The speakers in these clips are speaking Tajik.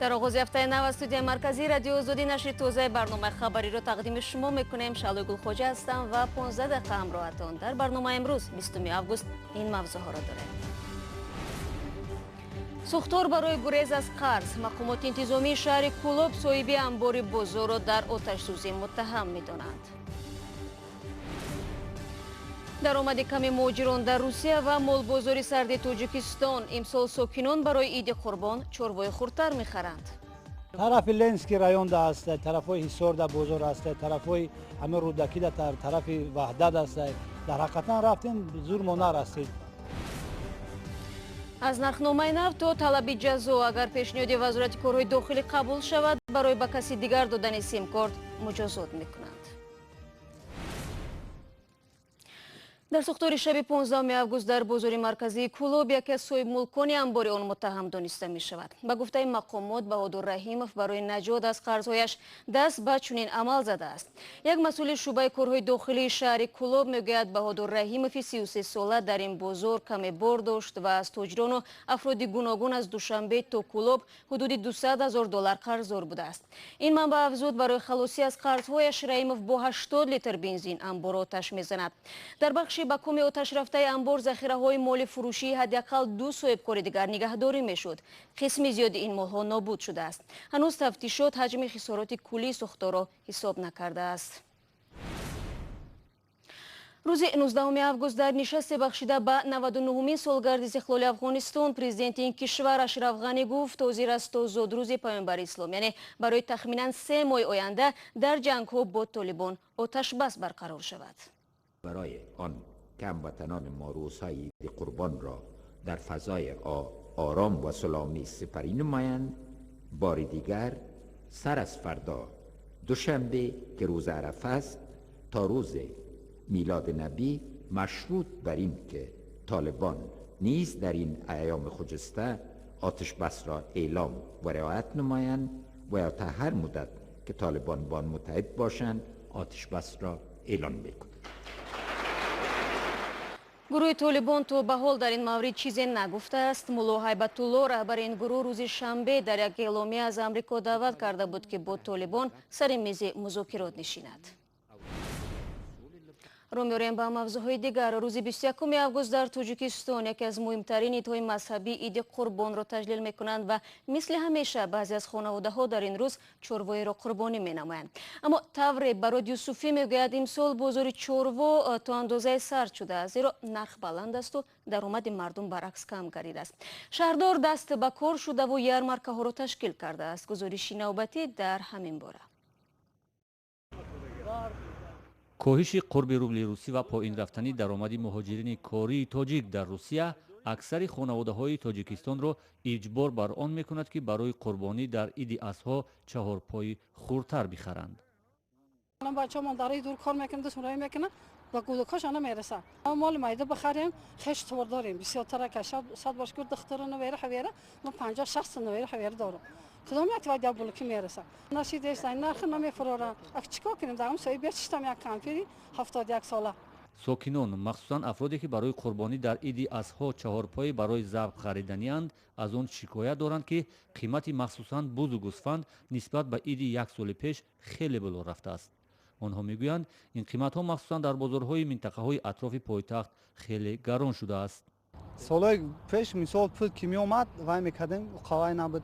Дар оғози ҳафтаи нав аз студияи марказии Радиои Озодӣ нашри тозаи барномаи хабариро тақдими шумо мекунем. Шаълои Гулхоҷа ҳастам ва 15 дақиқа ҳамроҳатон. Дар барномаи имрӯз 20 август ин мавзӯъҳоро дорем. Сӯхтор барои гурез аз қарз. Мақомоти интизомии шаҳри Кӯлоб соҳиби анбори бозорро дар оташсӯзӣ муттаҳам медонанд. Даромади ками муҳоҷирон дар Русия ва молбозори сарди Тоҷикистон. Имсол сокинон барои Иди Қурбон чорвои хурдтар мехаранд. Тарафи Ленинский районда аст, тарафҳои Ҳисорда бозор аст, тарафҳои ҳамин Рӯдакида, тарафи Ваҳдат аст. Дар ҳақиқатан рафтем, зур мо нарасид. Аз нархномаи нав то талаби ҷазо. Агар пешниҳоди Вазорати корҳои дохилӣ қабул шавад, барои ба каси дигар додани симкорт муҷозот мекунанд. Дар сӯхтори шаби 15 август дар бозори марказии Кӯлоб яке аз соҳибмулкони анбори он муттаҳам дониста мешавад. Ба гуфтаи мақомот, Баҳодур Раҳимов барои наҷот аз қарзҳояш даст ба чунин амал задааст. Як масъули шӯъбаи корҳои дохилии шаҳри Кӯлоб мегӯяд, Баҳодур Раҳимови 33 сола дар ин бозор каме бор дошт ва аз тоҷирону афроди гуногун аз Душанбе то Кӯлоб ҳудуди 200 ҳазор доллар қарздор будааст. Ин манбаъ афзуд, барои халосӣ аз қарзҳояш Раҳимов бо 80 литр бензин анборро оташ мезанад. Дар бахши ба коми оташрафтаи анбор захираҳои моли фурӯшии ҳадди ақал ду соҳибкори дигар нигаҳдорӣ мешуд. Қисми зиёди ин молҳо нобуд шудааст. Ҳанӯз тафтишот ҳаҷми хисороти куллии сӯхторро ҳисоб накардааст. Рӯзи 19 август дар нишасте бахшида ба 99-умин солгарди истиқлоли Афғонистон президенти ин кишвар Ашраф Ғанӣ гуфт, ҳозир аст то зодрӯзи паёмбари ислом, яъне барои тахминан 3 моҳи оянда дар ҷангҳо бо толибон оташбас барқарор шавад. برای آن که هموطنان ما روزهای عید قربان را در فضای آرام و سلامی سپری نمایند، بار دیگر سر از فردا دوشنبه که روز عرفه است تا روز میلاد نبی، مشروط بر این که طالبان نیز در این ایام خجسته آتش بس را اعلام و رعایت نمایند و یا تا هر مدت که طالبان با آن متحد باشند آتش بس را اعلان میکنند. Гурӯҳи Толибон то ба ҳол дар ин маврид чизе нагуфтааст. Мулло Ҳайбатулло, раҳбари ин гурӯҳ, рӯзи шанбе дар як эъломия аз Амрико даъват карда буд, ки бо Толибон сари мизи музокирот нишинад. Рӯ меорем ба мавзӯъҳои дигар. Рӯзи 21 август дар Тоҷикистон яке аз муҳимтарин идҳои мазҳабӣ Иди Қурбонро таҷлил мекунанд ва мисли ҳамеша баъзе аз хонаводаҳо дар ин рӯз чорвоеро қурбонӣ менамоянд. Аммо тавре Барод Юсуфӣ мегӯяд, имсол бозори чорво то андозае сард шудааст, зеро нарх баланд асту даромади мардум баръакс кам гардидааст. Шаҳрдор даст ба кор шудаву ярмаркаҳоро ташкил кардааст. Гузориши навбатӣ дар ҳамин бора. Коҳиши қурби рубли русӣ ва поин рафтани даромади муҳоҷирини кории тоҷик дар Русия аксари хонаводаҳои Тоҷикистонро иҷбор бар он мекунад, ки барои қурбонӣ дар Иди Азҳо чаҳорпои хурдтар бихаранд. Бачаҳомон дар дур кор мекунанд, дастмурой мекунанд, ба кӯдакҳошон намерасад. Моли майда бихарем, хеш товар дорем, бисёртара сад бошкур духтара навера ҳавера, мо 50-60 навера ҳавера дорам. Кудом як вай дабулки мерасад. Нашидест, нарх намефурорам. Ак чикор кунем? Дар он сои бечиштам як кампири 71 сола. Сокинон, махсусан афроде ки барои қурбонӣ дар Иди Азҳо чаҳорпои барои забҳ хариданианд, аз он шикоят доранд, ки қимати махсусан бузу гӯсфанд нисбат ба иди як соли пеш хеле боло рафтааст. Онҳо мегӯянд, ин қиматҳо махсусан дар бозорҳои минтақаҳои атрофи пойтахт хеле гарон шудааст. Солҳои пеш мисол пул ки меомад, вай мекардем, қавай набуд.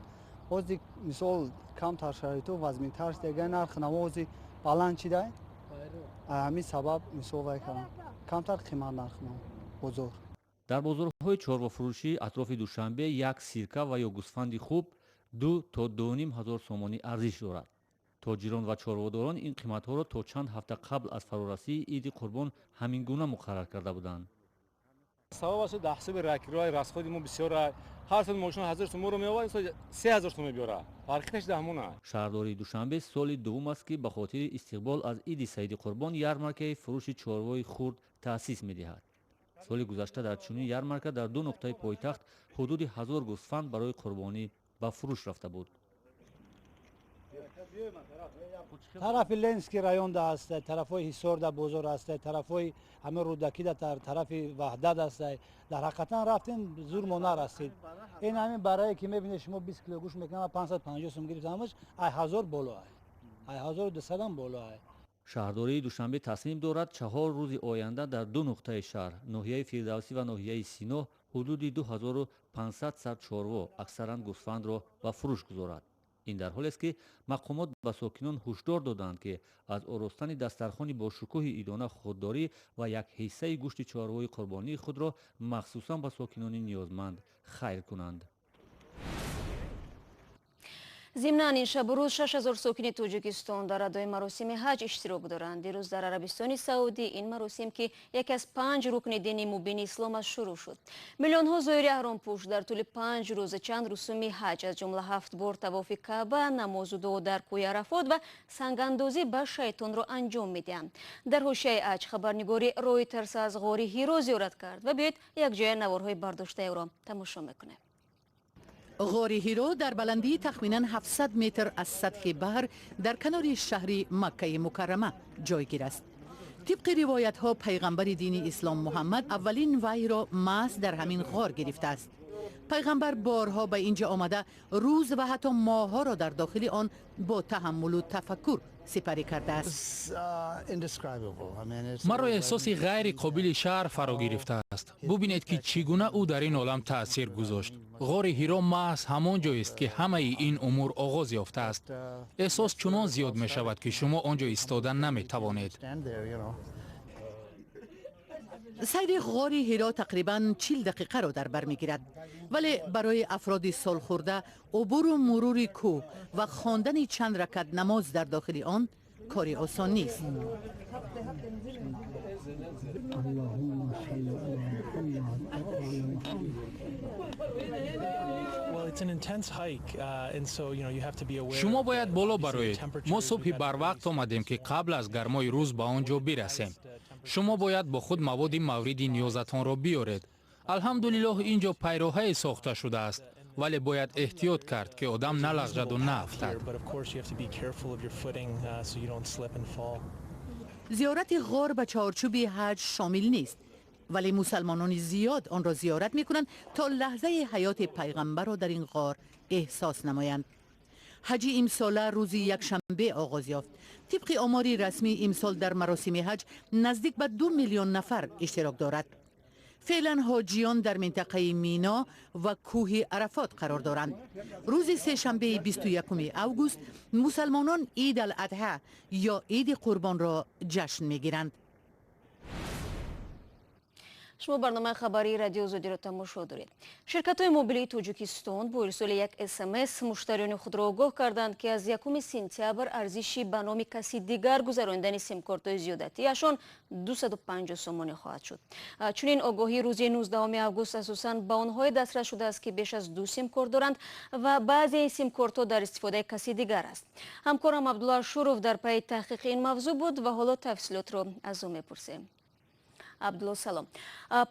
Ҳозир мисол камтар шароиту вазминтар шуда, нархи навози баланд шида. Ҳамин сабаб мисол вай кардам, камтар қимат нарх бозор. Дар бозорҳои чорвофурӯшии атрофи Душанбе як сирка ва ё гӯсфанди хуб 2 то 2,5 ҳазор сомонӣ арзиш дорад. Тоҷирон ва чорводорон ин қиматҳоро то чанд ҳафта қабл аз фарорасии Иди Қурбон ҳамин гуна муқаррар карда буданд. Сабаб аст дар ҳисоби ракирои расходи мо бисёр. Ҳар сол мошина 1000 сомонро меовард, имсол 3000 сомон мебиёрад. Фарқияташ дар ҳамон аст. Шаҳрдории Душанбе соли дуввум аст, ки ба хотири истиқбол аз Иди Саиди Қурбон ярмаркаи фурӯши чорвои хурд таъсис медиҳад. Соли гузашта дар чунин ярмарка дар ду нуқтаи пойтахт ҳудуди 1000 гӯсфанд барои қурбонӣ ба фурӯш рафта буд. Тарафи Ленинский районда ҳаста, тарафҳои Ҳисорда бозор ҳаста, тарафҳои ҳама Рӯдакида, тарафи Ваҳдат ҳаста. Дар ҳақиқатан рафтем, зур мо нарасид. Ин ҳамин барае ки мебинед шумо, 20 кило гӯшт мекунам, 550 сум гирифтамаш, ай 1000 боло, ай 1200 боло ай. Шаҳрдории Душанбе тасмим дорад, 4 рӯзи оянда дар ду нуқтаи шаҳр, ноҳияи Фирдавсӣ ва ноҳияи Сино, ҳудуди 2500 сар чорво, аксаран гӯсфандро, ба фурӯш гузорад. Ин дар ҳолест, ки мақомот ба сокинон ҳушдор доданд, ки аз оростани дастархони бошукӯҳи идона худдорӣ ва як ҳиссаи гӯшти чорвои қурбонии худро махсусан ба сокинони ниёзманд хайр кунанд. Зимнан, ин шабу рӯз 6000 сокини Тоҷикистон дар адои маросими ҳаҷ иштирок доранд. Дирӯз дар Арабистони Саудӣ ин маросим, ки яке аз панҷ рукни дини мубини ислом аст, шурӯъ шуд. Миллионҳо зоири аҳромпӯш дар тӯли 5 рӯз чанд русуми ҳаҷ, аз ҷумла ҳафт бор тавофи Каъба, намозу дуо дар кӯи Арафот ва сангандозӣ ба шайтонро анҷом медиҳанд. Дар ҳошияи ҳаҷ хабарнигори Ройтерс аз ғори Ҳиро зиёрат кард ва биёед, якҷоя наворҳои бардоштаи ӯро тамошо мекунем. Ғори Ҳиро дар баландии тахминан 700 метр аз сатҳи баҳр дар канори шаҳри Маккаи Мукаррама ҷойгир аст. Тибқи ривоятҳо, пайғамбари дини ислом Муҳаммад аввалин ваҳйро маҳз дар ҳамин ғор гирифтааст. Пайғамбар борҳо ба ин ҷо омада, рӯз ва ҳатто моҳҳоро дар дохили он бо таҳаммулу тафаккур сипарӣ кардааст. Маро эҳсоси ғайри қобили шарҳ фаро гирифтааст. Бубинед, ки чӣ гуна ӯ дар ин олам таъсир гузошт. Ғори Ҳиро маҳз ҳамон ҷоест, ки ҳамаи ин умур оғоз ёфтааст. Эҳсос чунон зиёд мешавад, ки шумо он ҷо истода наметавонед. Сайри ғори Ҳиро тақрибан 40 дақиқаро дар бар мегирад, вале барои афроди солхӯрда убуру мурури кӯҳ ва хондани чанд ракат намоз дар дохили он кори осон нест. اللهم صل على محمد وآل محمد. Шумо бояд боло бароед. Мо субҳи барвақт омадем, ки қабл аз гармои рӯз ба он ҷо бирасем. Шумо бояд бо худ маводи мавриди ниёзатонро биёред. Алҳамдулиллоҳ, ин ҷо пайроҳае сохта шудааст, вале бояд эҳтиёт кард, ки одам налағжаду наафтад. Зиёрати ғор ба чаҳорчӯби ҳаҷ шомил нест, вале мусалмонони зиёд онро зиёрат мекунанд, то лаҳзаи ҳаёти пайғамбарро дар ин ғор эҳсос намоянд. Ҳаҷи имсола рӯзи якшанбе оғоз ёфт. Тибқи омори расмӣ, имсол дар маросими ҳаҷ наздик ба 2 миллион нафар иштирок дорад. Феълан ҳоҷиён дар минтақаи Мино ва кӯҳи Арафот қарор доранд. Рӯзи сешанбеи 21 август мусалмонон Ид ал Адҳа ё Иди Қурбонро ҷашн мегиранд. Шумо барномаи хабарии Радио Озодиро тамошо доред. Ширкатҳои мобилии Тоҷикистон бо ирсоли як СМС муштариёни худро огоҳ карданд, ки аз 1 сентябр арзиши ба номи каси дигар гузаронидани симкортҳои зиёдатиашон 250 сомонӣ хоҳад шуд. Чунин огоҳӣ рӯзи 19 август асосан ба онҳое дастрас шудааст, ки беш аз ду симкорт доранд ва баъзе ин симкортҳо дар истифодаи каси дигар аст. Ҳамкорам Абдулло Ашуров дар пайи таҳқиқи ин мавзӯъ буд ва ҳоло тафсилотро аз ӯ мепурсем. Абдулло, салом.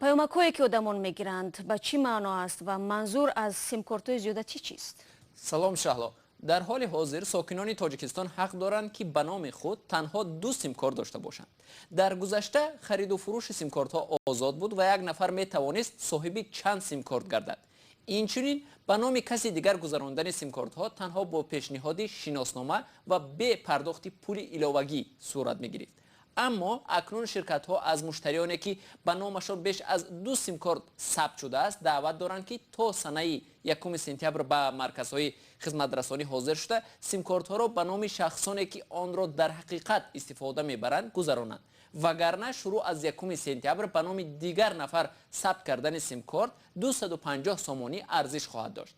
Паёмакҳое, ки одамон мегиранд, ба чӣ маъно аст ва манзур аз симкортҳои зиёдатӣ чист? Салом, Шаҳло. Дар ҳоли ҳозир сокинони Тоҷикистон ҳақ доранд, ки ба номи худ танҳо ду симкорт дошта бошанд. Дар гузашта хариду фурӯши симкортҳо озод буд ва як нафар метавонист соҳиби чанд симкорт гардад. Инчунин, ба номи каси дигар гузарондани симкортҳо танҳо бо пешниҳоди шиноснома ва бе пардохти пули иловагӣ сурат мегирифт. Аммо акнун ширкатҳо аз муштариёне, ки ба номашон беш аз ду симкорт сабт шудааст, даъват доранд, ки то санаи 1 сентябр ба марказҳои хизматрасонӣ ҳозир шуда, симкортҳоро ба номи шахсоне, ки онро дар ҳақиқат истифода мебаранд, гузаронанд, вагарна шурӯъ аз 1 сентябр ба номи дигар нафар сабт кардани симкорт 250 сомонӣ арзиш хоҳад дошт.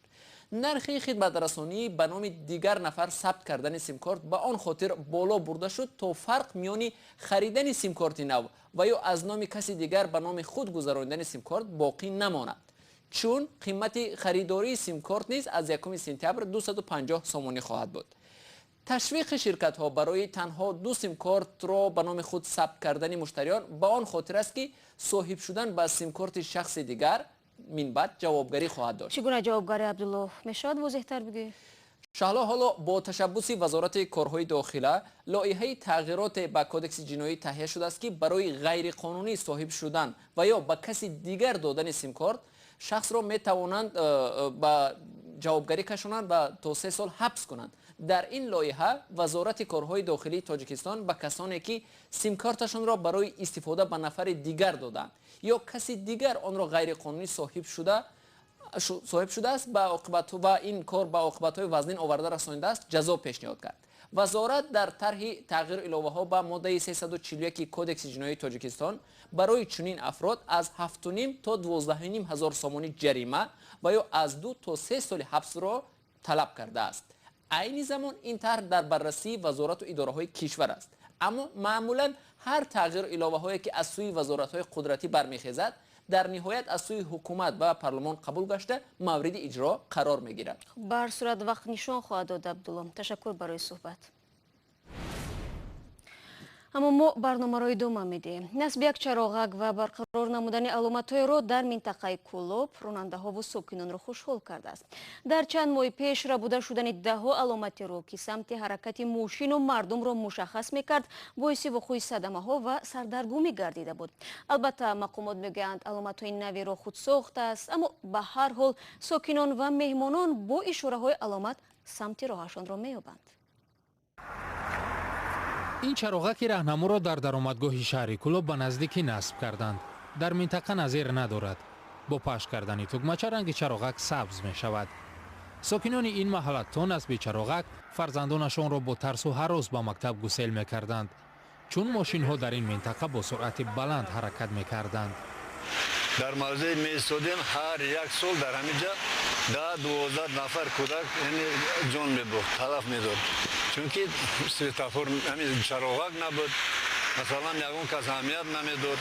Нархи хидматрасонии ба номи дигар нафар сабт кардани симкорт ба он хотир боло бурда шуд, то фарқ миёни харидани симкорти нав ва ё аз номи каси дигар ба номи худ гузаронидани симкорт боқӣ намонад, чун қимати харидории симкорт низ аз 1 сентябр 250 сомонӣ хоҳад буд. Ташвиқи ширкатҳо барои танҳо ду симкортро ба номи худ сабт кардани муштариён ба он хотир аст, ки соҳиб шудан ба симкорти шахси дигар минбаъд ҷавобгарӣ хоҳад дошт. Чӣ гуна ҷавобгарӣ, Абдулло, мешавад возеҳтар бигӯӣ? Шаҳло, ҳоло бо ташаббуси Вазорати корҳои дохила лоиҳаи тағйироте ба Кодекси ҷиноӣ таҳия шудааст, ки барои ғайриқонунӣ соҳиб шудан ва ё ба каси дигар додани симкорт шахсро метавонанд ба ҷавобгарӣ кашонанд ва то 3 сол ҳабс кунанд. Дар ин лоиҳа Вазорати корҳои дохилии Тоҷикистон ба касоне ки симкорташонро барои истифода ба нафари дигар доданд ё каси дигар онро ғайриқонунӣ соҳиб шудааст ба оқибатҳо ва ин кор ба оқибатҳои вазнин оварда расонидааст, ҷазо пешниҳод кард. Вазорат дар тарҳи тағйиру иловаҳо ба моддаи 341 Кодекси ҷиноии Тоҷикистон барои чунин афрод аз 7,5 то 12,5 ҳазор сомонӣ ҷарима ва ё аз 2 то 3 соли ҳабсро талаб кардааст. Айни замон ин тарҳ дар баррасии вазорату идораҳои кишвар аст. Аммо маъмулан ҳар тағйиру иловаҳое ки аз сӯи вазоратҳои қудратӣ бармехезад, дар ниҳоят аз сӯи ҳукумат ва парлумон қабул гашта мавриди иҷро қарор мегирад. Ба ҳар сурат вақт нишон хоҳад дод, Абдулло. Ташаккур барои суҳбат. Аммо мо барномаро идома медиҳем. Насби як чароғак ва барқарор намудани аломатҳои роҳ дар минтақаи Кӯлоб ронандаҳову сокинонро хушҳол кардааст. Дар чанд моҳи пеш рабуда шудани даҳҳо аломати роҳ, ки самти ҳаракати мошину мардумро мушаххас мекард, боиси вуқӯи садамаҳо ва сардаргумӣ гардида буд. Албатта, мақомот мегӯянд, аломатҳои нави роҳ худсохт аст, аммо ба ҳар ҳол сокинон ва меҳмонон бо ишораҳои аломат самти роҳашонро меёбанд. Ин чароғаки раҳнаморо дар даромадгоҳи шаҳри Кӯлоб ба наздикӣ насб карданд. Дар минтақа назир надорад. Бо пахш кардани тугмача ранги чароғак сабз мешавад. Сокинони ин маҳалла то насби чароғак фарзандонашонро бо тарсу ҳарос ба мактаб гусел мекарданд, чун мошинҳо дар ин минтақа бо суръати баланд ҳаракат мекарданд. Дар мавзеи меистодем, ҳар як сол дар ҳамин ҷа 10-12 нафар кӯдак ҷон мебурд, талаф медод, чунки светофор, ҳамин чароғак набуд, масалан ягон кас аҳамият намедод.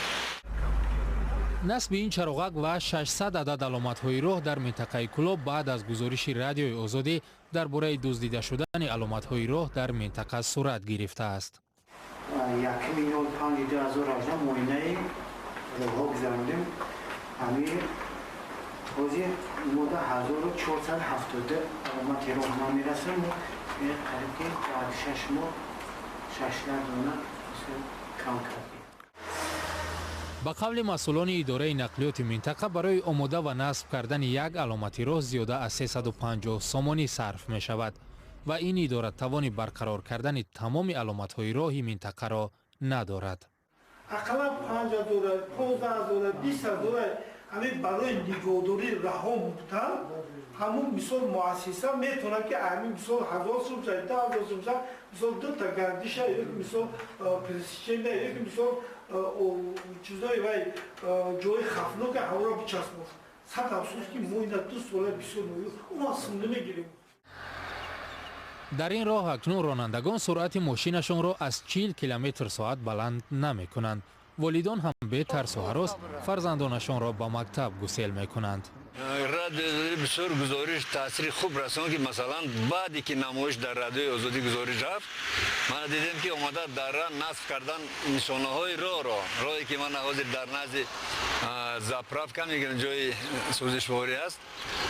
Насби ин чароғак ва 600 адад аломатҳои роҳ дар минтақаи Кӯлоб баъд аз гузориши Радиои Озодӣ дар бораи дуздида шудани аломатҳои роҳ дар минтақа сурат гирифтааст. 1.05.2018 муоинаи роҳҳо гузарондем. Ҳамин ҳозир мода 1472 аломати роҳ намерасад. Мо қариб ки дар 6 моҳ 600 дона кам кардем. Ба қавли масъулони идораи нақлиёти минтақа барои омода ва насб кардани як аломати роҳ зиёда аз 350 сомонӣ сарф мешавад ва ин идора тавони барқарор кардани тамоми аломатҳои роҳи минтақаро надорад. Ақаллан 5000, 15000, 20000 ҳамин барои нигоҳдории раҳо муқтан ҳамун мисол муассиса метавонад ки ҳамин мисол 1000 сум ша, 10000 сум ша, мисол дута гардиша ё мисол пересечения ё мисол чизои вай ҷои хафнока ҳамонро бичаспонад. Сад афсӯс ки мо ина 2 сола бисёр мо сум намегирем. Дар ин роҳ акнун ронандагон суръати мошинашонро аз 40 километр соат баланд намекунанд. Волидон ҳам бетарсу ҳарос фарзандонашонро ба мактаб гусел мекунанд. Радиои Озодӣ бисёр гузориш таъсири хуб расонд, ки масалан баъде ки намоиш дар Радиои Озодӣ гузориш рафт, мана дидем ки омада дар раҳ насб кардан нишонаҳои роҳро, роҳе ки мана ҳозир дар назди заправка мегӯям ҷои сӯзишворӣ аст,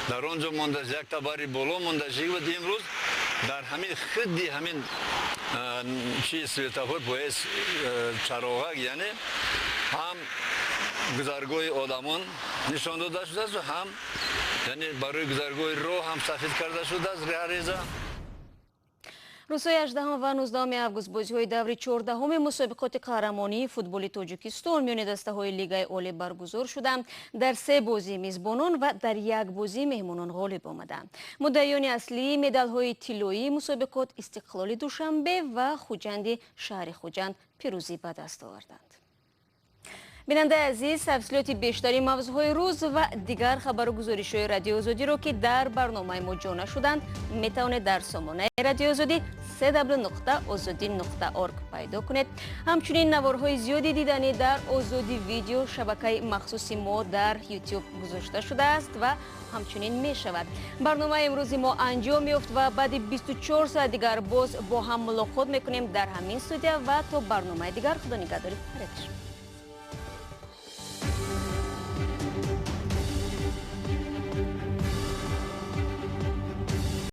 дар он ҷо мондааст, як табари боло мондааст. Буд имрӯз дар ҳамин худи ҳамин чи светофор бояд чароғак, яъне ҳам гузаргоҳи одамон нишон дода шудааст, ҳам яъне барои гузаргоҳи роҳ ҳам сафед карда шудааст реза. Рӯзҳои 18 ва 19 август бозиҳои даври 14-уми мусобиқоти қаҳрамонии футболи Тоҷикистон миёни дастаҳои Лигаи Олӣ баргузор шуданд. Дар 3 бозӣ мизбонон ва дар як бозӣ меҳмонон ғолиб омаданд. Муддаиёни аслии медалҳои тиллоии мусобиқот Истиқлоли Душанбе ва Хуҷанди шаҳри Хуҷанд пирӯзӣ ба даст оварданд. Бинандаи азиз, тафсилоти бештари мавзӯъҳои рӯз ва дигар хабару гузоришҳои Радиои Озодиро, ки дар барномаи мо ҷо нашуданд, метавонед дар сомонаи Радиои Озодӣ www.ozodi.org пайдо кунед. Ҳамчунин наворҳои зиёди диданӣ дар Озодӣ видео шабакаи махсуси мо дар YouTube гузошта шудааст ва ҳамчунин мешавад. Барномаи имрӯзи мо анҷом ёфт ва баъди 24 соат дигар боз бо ҳам мулоқот мекунем дар ҳамин студия ва то барномаи дигар Худо нигаҳдори ҳар як шумо.